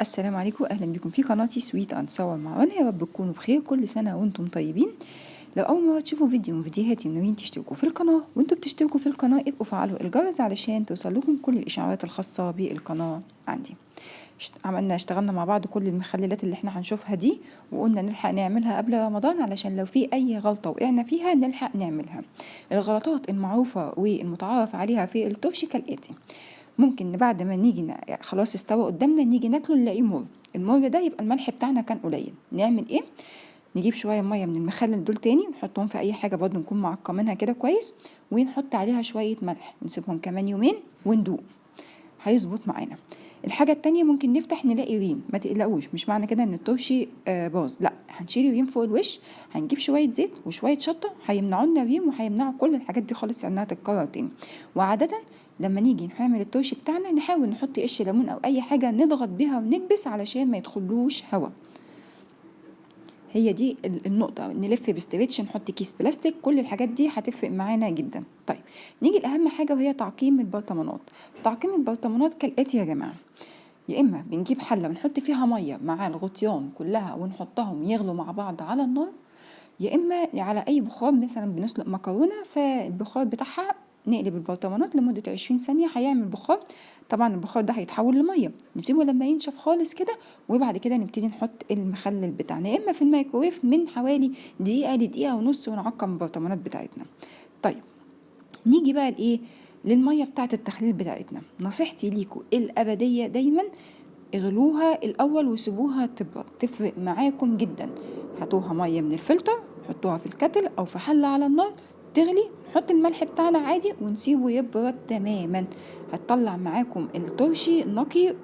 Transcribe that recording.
السلام عليكم، اهلا بكم في قناتي Sweet and Sour مع رنا. يا رب تكونوا بخير، كل سنة وانتم طيبين. لو اول مرة تشوفوا فيديو من فيديوهاتي وناويين تشتركوا في القناه، وانتوا بتشتركوا في القناة ابقوا فعلوا الجرس علشان توصل لكم كل الاشعارات الخاصة بالقناة عندي. عملنا اشتغلنا مع بعض كل المخللات اللي احنا هنشوفها دي، وقلنا نلحق نعملها قبل رمضان علشان لو في اي غلطه وقعنا فيها نلحق نعملها. الغلطات المعروفة والمتعارف عليها في الترشي كالاتي: ممكن بعد ما نيجي خلاص استوى قدامنا نيجي ناكله نلاقيه مر. المر ده يبقى الملح بتاعنا كان قليل. نعمل ايه؟ نجيب شوية مية من المخلل دول تاني، نحطهم في اي حاجة برضه نكون معقمينها كده كويس، ونحط عليها شوية ملح ونسيبهم كمان يومين وندوق، هيظبط معانا. الحاجة التانية ممكن نفتح نلاقي ريم. ما تقلقوش، مش معنى كده ان الترشي باظ، لا، هنشيل الريم فوق الوش، هنجيب شوية زيت وشوية شطه هيمنعوا لنا الريم وهيمنعوا كل الحاجات دي خالص انها تتكرر تاني. وعاده لما نيجي نعمل الترشي بتاعنا نحاول نحط قش ليمون او اي حاجة نضغط بيها ونكبس علشان ما يدخلوش هوا. هي دي النقطة. نلف ب stretch، نحط كيس بلاستيك، كل الحاجات دي هتفرق معانا جدا. طيب نيجي لأهم حاجة وهي تعقيم البرطمانات. تعقيم البرطمانات كالآتي يا جماعة: يا إما بنجيب حلة ونحط فيها مية مع الغطيان كلها ونحطهم يغلوا مع بعض على النار، يا إما على أي بخار، مثلا بنسلق مكرونة فالبخار بتاعها نقلب البرطمانات لمدة 20 ثانية هيعمل بخار. طبعا البخار ده هيتحول لمية، نسيبه لما ينشف خالص كده، وبعد كده نبتدي نحط المخلل بتاعنا يا اما في الميكروويف من حوالي دقيقة لدقيقة ونص ونعقم البرطمانات بتاعتنا. طيب نيجي بقى لايه؟ للمية بتاعة التخليل بتاعتنا. نصيحتي ليكم الأبدية دايما اغلوها الأول وسيبوها تبرد، تفرق معاكم جدا. هاتوها مية من الفلتر، حطوها في ال kettle أو في حلة على النار تغلي، نحط الملح بتاعنا عادي ونسيبه يبرد تماما، هتطلع معاكم الترشي نقي.